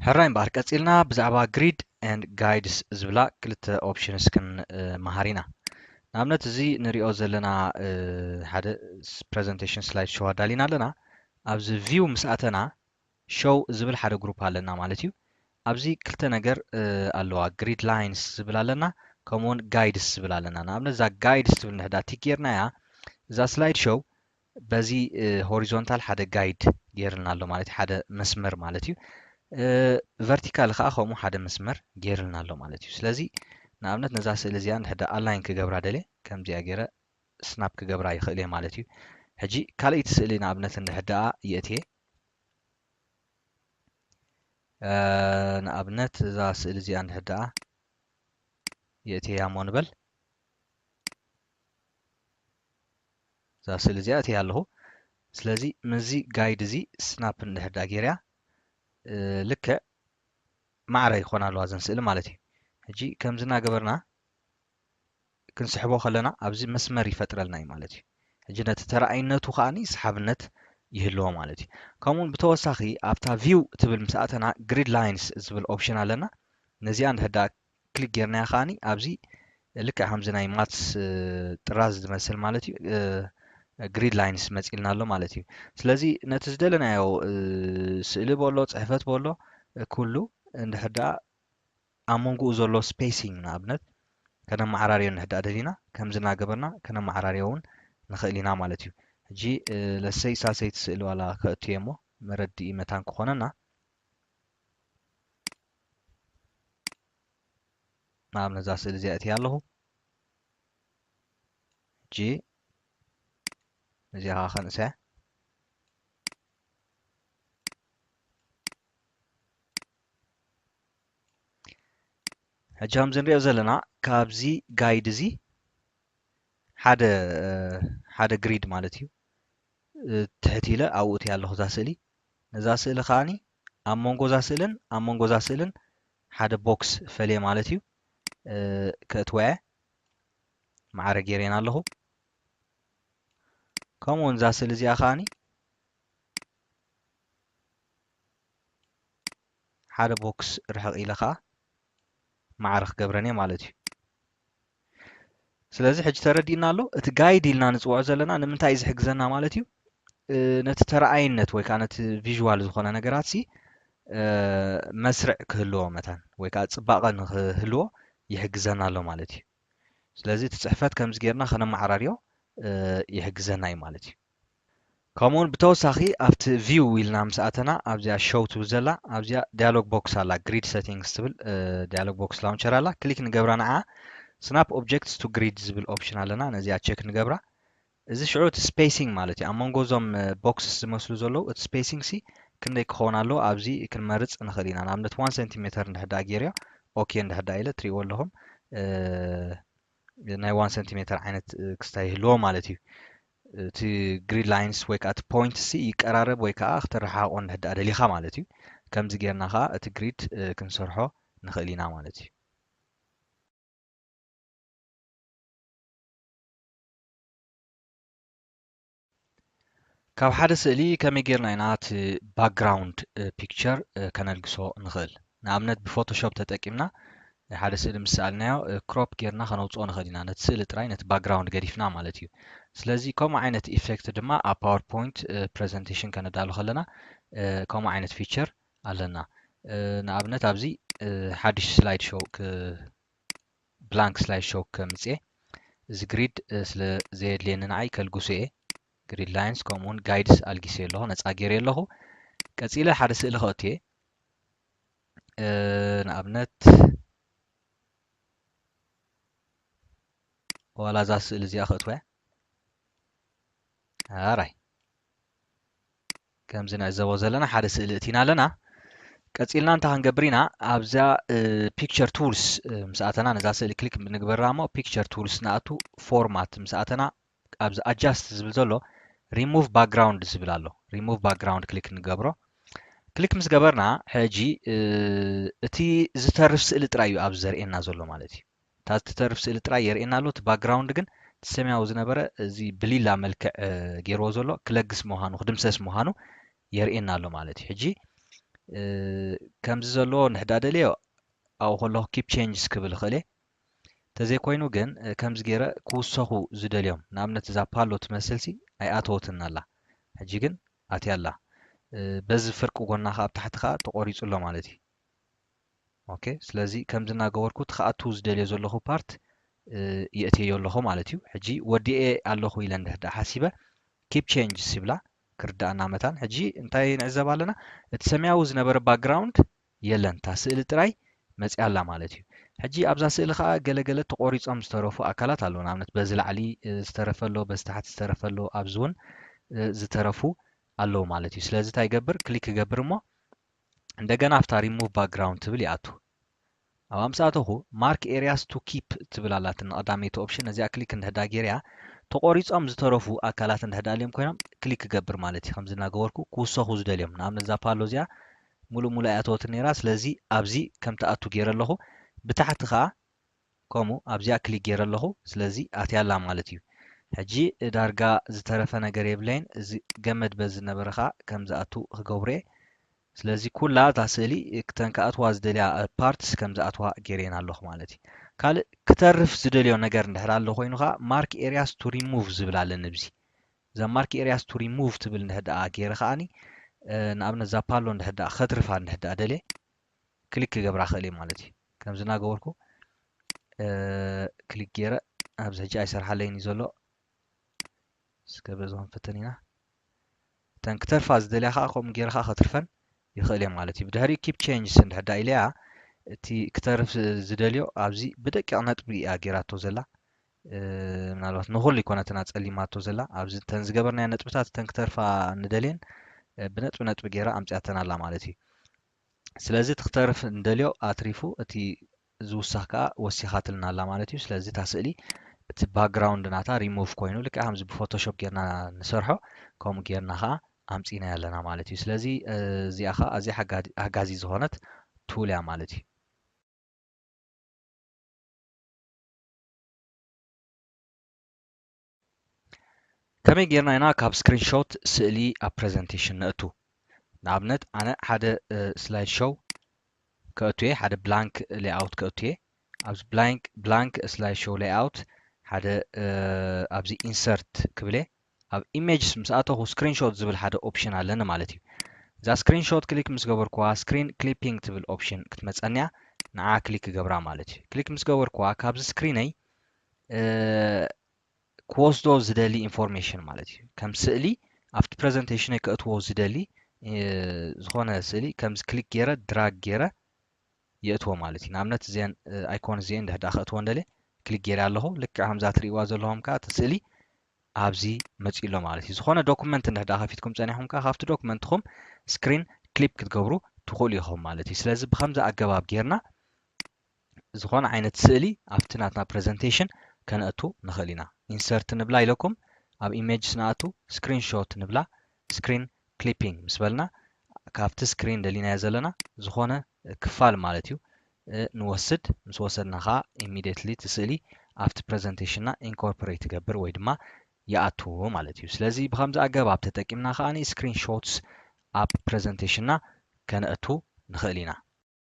ሕራይ እምበኣር፣ ቀጺልና ብዛዕባ grid and guides ዝብላ ክልተ options ክንመሃር ኢና። ንኣብነት፣ እዚ ንሪኦ ዘለና ሓደ presentation slide show ኣዳሊና ኣለና። ኣብዚ view ምስ ኣተና፣ show ዝብል ሓደ group ኣለና ማለት እዩ። ኣብዚ ክልተ ነገር ኣለዋ፣ grid lines ዝብል ኣለና፣ ከምኡውን guides ዝብል ኣለና። ንኣብነት፣ እዛ guides ትብል ንሕዳ ቲክ ጌርናያ፣ እዛ slide show በዚ horizontal ሓደ guide ጌርልና ኣሎ ማለት እዩ፣ ሓደ መስመር ማለት እዩ። vertical ከዓ ከምኡ ሓደ መስመር ጌርልና ኣሎ ማለት እዩ። ስለዚ ንኣብነት፣ ነዛ ስእሊ እዚኣ እንድሕዳ ኣላይን ክገብራ ደልየ፣ ከምዚኣ ገይረ ስናፕ ክገብራ ይኽእል እየ ማለት እዩ። ሕጂ ካልኣይቲ ስእሊ ንኣብነት እንድሕዳኣ የእትየ፣ ንኣብነት እዛ ስእሊ እዚኣ እንድሕዳኣ የእትየያ እሞ ንበል። እዛ ስእሊ እዚኣ እትያ ኣለኹ። ስለዚ ምስዚ ጋይድ እዚ ስናፕ እንድሕር ደኣ ጌርያ፣ ልክዕ ማዕረ ይኾና ኣለዋ እዘን ስእሊ ማለት እዩ። ሕጂ ከምዚ እናገበርና ክንስሕቦ ከለና ኣብዚ መስመር ይፈጥረልና እዩ ማለት እዩ። ሕጂ ነቲ ተረኣይነቱ ከዓኒ ሰሓብነት ይህልዎ ማለት እዩ። ከምኡውን ብተወሳኺ ኣብታ ቪው ትብል ምስ ኣተና ግሪድ ላይንስ ዝብል ኦፕሽን ኣለና። ነዚኣ እንድሕር ደኣ ክሊክ ጌርናያ ከዓኒ ኣብዚ ልክዕ ከምዚ ናይ ማትስ ጥራዝ ዝመስል ማለት እዩ፣ ግሪድ ላይንስ መፂልና ኣሎ ማለት እዩ። ስለዚ ነቲ ዝደለናዮ ስእሊ በሎ፣ ፅሕፈት በሎ፣ ኩሉ እንድሕር ደኣ ኣብ መንጎኡ ዘሎ ስፔሲንግ ንኣብነት ከነመዓራርዮ እንድሕር ደኣ ደሊና ከምዚ እናገበርና ከነመዓራርዮ እውን ንኽእል ኢና ማለት እዩ። ሕጂ ለሰይ ሳሰይቲ ስእሊ ዋላ ከእትየ እሞ መረድኢ መታን ክኾነና። ንኣብነት እዛ ስእሊ እዚኣ እትያ ኣለኹ። ሕጂ እዚኣ ከዓ ከንእሰያ። ሕጂ ከምዚ ንሪኦ ዘለና ካብዚ ጋይድ እዚ ሓደ ሓደ ግሪድ ማለት እዩ ትሕት ኢለ ኣብኡ እትያ ኣለኹ እዛ ስእሊ። ነዛ ስእሊ ከዓኒ ኣብ መንጎ እዛ ስእልን ኣብ መንጎ እዛ ስእልን ሓደ ቦክስ ፈልየ ማለት እዩ። ከእትወያ ማዕረ ገይረን ኣለኹ። ከምኡ እውን እዛ ስእሊ እዚኣ ከዓኒ ሓደ ቦክስ ርሕቕ ኢለ ከዓ ማዕረ ክገብረን እየ ማለት እዩ። ስለዚ ሕጂ ተረዲእና ኣሎ። እቲ ጋይድ ኢልና ንፅውዖ ዘለና ንምንታይ እዩ ዝሕግዘና ማለት እዩ? ነቲ ተረኣይነት ወይ ከዓ ነቲ ቪዥዋል ዝኾነ ነገራት ሲ መስርዕ ክህልዎ መታን ወይ ከዓ ፅባቐ ንክህልዎ ይሕግዘና ኣሎ ማለት እዩ። ስለዚ እቲ ፅሕፈት ከምዚ ጌርና ከነመዓራርዮ ይሕግዘና እዩ ማለት እዩ። ከምኡውን ብተወሳኺ ኣብቲ ቪው ኢልና ምስ ኣተና ኣብዚኣ ሾው ትብል ዘላ ኣብዚኣ ዳያሎግ ቦክስ ኣላ፣ ግሪድ ሴቲንግስ ትብል ዳያሎግ ቦክስ ላውንቸር ኣላ። ክሊክ ንገብራ ንዓ። ስናፕ ኦብጀክትስ ቱ ግሪድ ዝብል ኦፕሽን ኣለና፣ ነዚኣ ቸክ ንገብራ። እዚ ሽዑ እቲ ስፔሲንግ ማለት እዩ። ኣብ መንጎ እዞም ቦክስስ ዝመስሉ ዘለዉ እቲ ስፔሲንግ ሲ ክንደይ ክኸውን ኣለዎ ኣብዚ ክንመርፅ ንኽእል ኢና። ንኣብነት ዋን ሴንቲሜተር እንድሕር ደኣ ገይረዮ ኦኬ እንድሕር ደኣ ኢለ ትሪእዎ ኣለኹም ናይ ዋን ሴንቲሜተር ዓይነት ክስታይ ይህልዎ ማለት እዩ። እቲ ግሪድ ላይንስ ወይ ከዓ እቲ ፖይንት ሲ ይቀራረብ ወይ ከዓ ክትረሓቆ እንድሕር ደኣ ደሊኻ ማለት እዩ። ከምዚ ጌርና ከዓ እቲ ግሪድ ክንሰርሖ ንኽእል ኢና ማለት እዩ። ካብ ሓደ ስእሊ ከመይ ጌርና ኢና እቲ ባክግራውንድ ፒክቸር ከነልግሶ ንኽእል? ንኣብነት ብፎቶሾፕ ተጠቂምና ሓደ ስእሊ ምስ ሰኣልናዮ ክሮፕ ጌርና ከነውፅኦ ንኽእል ኢና፣ ነቲ ስእሊ ጥራይ ነቲ ባክግራውንድ ገዲፍና ማለት እዩ። ስለዚ ከምኡ ዓይነት ኢፌክት ድማ ኣብ ፓወርፖይንት ፕሬዘንቴሽን ከነዳሉ ከለና ከምኡ ዓይነት ፊቸር ኣለና። ንኣብነት ኣብዚ ሓድሽ ስላይድ ሾው ብላንክ ስላይድ ሾው ከምፅኤ እዚ ግሪድ ስለ ዘየድልየኒ ንዓይ ከልግሶ እየ። ግሪድ ላይንስ ከምኡውን ጋይድስ ኣልጊሰ ኣለኹ፣ ነፃ ገይረ ኣለኹ። ቀፂለ ሓደ ስእሊ ከእትየ ንኣብነት ዋላ እዛ ስእሊ እዚኣ ከእትወያ ኣራይ ከምዚ ንዕዘቦ ዘለና ሓደ ስእሊ እቲና ኣለና። ቀፂልና እንታይ ክንገብር ኢና? ኣብዛ ፒክቸር ቱልስ ምስ ኣተና ነዛ ስእሊ ክሊክ ንግበራ እሞ ፒክቸር ቱልስ ንኣቱ ፎርማት ምስ ኣተና ኣብዚ ኣጃስት ዝብል ዘሎ ሪሙቭ ባክግራውንድ ዝብል ኣሎ። ሪሙቭ ባክግራውንድ ክሊክ ንገብሮ። ክሊክ ምስ ገበርና ሕጂ እቲ ዝተርፍ ስእሊ ጥራይ እዩ ኣብዚ ዘርእየና ዘሎ ማለት እዩ። እታ እትተርፍ ስእሊ ጥራይ የርእየና ኣሎ። እቲ ባክግራውንድ ግን እቲ ሰማያዊ ዝነበረ እዚ ብሊላ መልክዕ ገይርዎ ዘሎ ክለግስ ምዃኑ ክድምሰስ ምዃኑ የርእየና ኣሎ ማለት እዩ። ሕጂ ከምዚ ዘለዎ ንሕዳ ደልዮ ኣብኡ ከለኹ keep changes ክብል ይኽእል እየ። ተዘይኮይኑ ግን ከምዚ ገይረ ክውሰኹ ዝደልዮም፣ ንኣብነት እዛ ፓሎ ትመስልሲ ኣይኣተወትን ኣላ፣ ሕጂ ግን ኣትያ ኣላ። በዚ ፍርቂ ጎና ከዓ ኣብ ታሕቲ ከዓ ተቆሪፁ ኣሎ ማለት እዩ። ኦኬ፣ ስለዚ ከምዚ እናገበርኩ እቲ ክኣቱ ዝደልዮ ዘለኹ ፓርት የእትየዮ ኣለኹ ማለት እዩ። ሕጂ ወዲኤ ኣለኹ ኢለ እንድሕር ደኣ ሓሲበ keep changes ይብላ ክርዳእና መታን። ሕጂ እንታይ ንዕዘብ ኣለና? እቲ ሰማያዊ ዝነበረ ባክግራውንድ የለን፣ እታ ስእሊ ጥራይ መፅያ ኣላ ማለት እዩ። ሕጂ ኣብዛ ስእሊ ከዓ ገለገለ ተቆሪፆም ዝተረፉ ኣካላት ኣለዉ። ንኣብነት በዚ ላዕሊ ዝተረፈ ኣሎ፣ በዚ ታሕቲ ዝተረፈ ኣሎ፣ ኣብዚ እውን ዝተረፉ ኣለዉ ማለት እዩ። ስለዚ እንታይ ይገብር? ክሊክ ይገብር እሞ እንደገና ኣብታ remove background ትብል ይኣቱ። ኣብኣ ምስ ኣተኹ mark areas to keep ትብል ኣላትኒ ቀዳመይቲ ኦፕሽን። እዚኣ ክሊክ እንድሕዳ ገይረያ ተቆሪፆም ዝተረፉ ኣካላት እንድሕዳ ኣልዮም ኮይኖም ክሊክ ክገብር ማለት እዩ። ከምዚ እናገበርኩ ክውሰኹ ዝደልዮም፣ ንኣብነት እዛ ፓሎ እዚኣ ሙሉእ ሙሉእ ኣይኣተወትን ነይራ። ስለዚ ኣብዚ ከም ትኣቱ ገይረ ኣለኹ። ብታሕቲ ከዓ ከምኡ ኣብዚኣ ክሊክ ገይረ ኣለኹ። ስለዚ ኣትያ ኣላ ማለት እዩ። ሕጂ ዳርጋ ዝተረፈ ነገር የብለይን። እዚ ገመድ በዚ ዝነበረ ከዓ ከም ዝኣቱ ክገብሮ እየ። ስለዚ ኩላ እታ ስእሊ እተን ክኣትዋ ዝደልያ ፓርትስ ከም ዝኣትዋ ገይረየን ኣለኹ ማለት እዩ። ካልእ ክተርፍ ዝደልዮ ነገር እንድሕር ኣሎ ኮይኑ ከዓ mark areas to remove ዝብል ኣለኒ። ኣብዚ እዛ mark areas to remove ትብል እንድሕር ደኣ ገይረ ከዓኒ ንኣብነት እዛ ፓሎ እንድሕር ደኣ ከትርፋ እንድሕር ደኣ ደልየ ክሊክ ክገብራ ክእል እየ ማለት እዩ። ከምዚ እናገበርኩ ክሊክ ገይረ ኣብዚ ሕጂ ኣይሰርሓለይን እዩ ዘሎ። እስከ በዚ ክንፍትን ኢና። እተን ክተርፋ ዝደልያ ከዓ ከምኡ ገይረ ከዓ ከትርፈን ይኽእል እየ ማለት እዩ። ብድሕሪኡ keep changes እንድሕር ደኣ ኢለያ እቲ ክተርፍ ዝደልዮ ኣብዚ ብደቂቕ ነጥቢ እያ ገይራቶ ዘላ። ምናልባት ንኹሉ ይኮነትና ጸሊማቶ ዘላ። ኣብዚ እተን ዝገበርናዮ ነጥብታት እተን ክተርፋ ንደልየን ብነጥቢ ነጥቢ ገይራ ኣምፅያተን ኣላ ማለት እዩ። ስለዚ እቲ ክተርፍ እንደልዮ ኣትሪፉ እቲ ዝውሳኽ ከዓ ወሲኻትልና ኣላ ማለት እዩ። ስለዚ እታ ስእሊ እቲ ባክግራውንድ ናታ ሪሙቭ ኮይኑ ልክዕ ከምዚ ብፎቶሾፕ ጌርና ንሰርሖ ከምኡ ጌርና ከዓ ኣምፂናያ ኣለና ማለት እዩ። ስለዚ እዚኣ ከዓ ኣዝያ ሓጋዚ ዝኾነት ቱል እያ ማለት እዩ። ከመይ ጌርና ኢና ካብ ስክሪንሾት ስእሊ ኣብ ፕረዘንቴሽን ነእቱ? ንኣብነት ኣነ ሓደ ስላይድ ሾው ከእቱ እየ፣ ሓደ ብላንክ ሌይኣውት ከእቱ እየ። ኣብዚ ብላንክ ስላይድ ሾው ሌይኣውት ሓደ ኣብዚ ኢንሰርት ክብል እየ። ኣብ ኢሜጅስ ምስ ኣተኹ ስክሪንሾት ዝብል ሓደ ኦፕሽን ኣለኒ ማለት እዩ። እዛ ስክሪንሾት ክሊክ ምስ ገበርኩዋ ስክሪን ክሊፒንግ ትብል ኦፕሽን ክትመፀኒ እያ። ንዓ ክሊክ ክገብራ ማለት እዩ። ክሊክ ምስ ገበርኩዋ ካብዚ ስክሪነይ ክወስዶ ዝደሊ ኢንፎርሜሽን ማለት እዩ። ከም ስእሊ ኣብቲ ፕረዘንቴሽነይ ከእትዎ ዝደሊ ዝኾነ ስእሊ ከምዚ ክሊክ ገይረ ድራግ ገይረ የእትዎ ማለት እዩ። ንኣብነት እዚአን ኣይኮን እዚአን ድሕዳ ከእትዎ እንደለ ክሊክ ገይረ ኣለኹ። ልክዕ ከምዛ ትርእይዋ ዘለኹም ከዓ እቲ ስእሊ ኣብዚ መፂኡ ኣሎ ማለት እዩ። ዝኾነ ዶኩመንት እንድሕዳ ከፊትኩም ፀኒሕኩም ከዓ ካብቲ ዶኩመንትኹም ስክሪን ክሊፕ ክትገብሩ ትኽእሉ ኢኹም ማለት እዩ። ስለዚ ብከምዚ ኣገባብ ጌርና ዝኾነ ዓይነት ስእሊ ኣብቲ ናትና ፕረዘንቴሽን ከነእቱ ንኽእል ኢና። ኢንሰርት ንብላ ኢለኩም ኣብ ኢሜጅስ ንኣቱ፣ ስክሪንሾት ንብላ። ስክሪን ክሊፒንግ ምስ በልና ካብቲ ስክሪን ደሊናዮ ዘለና ዝኾነ ክፋል ማለት እዩ ንወስድ። ምስ ወሰድና ከዓ ኢሚዲየትሊ እቲ ስእሊ ኣብቲ ፕረዘንቴሽንና ኢንኮርፖሬት ይገብር ወይ ድማ ይኣቱ ማለት እዩ። ስለዚ ብከምዚ ኣገባብ ተጠቂምና ከዓ ስክሪንሾትስ ኣብ ፕረዘንቴሽንና ከነእቱ ንኽእል ኢና።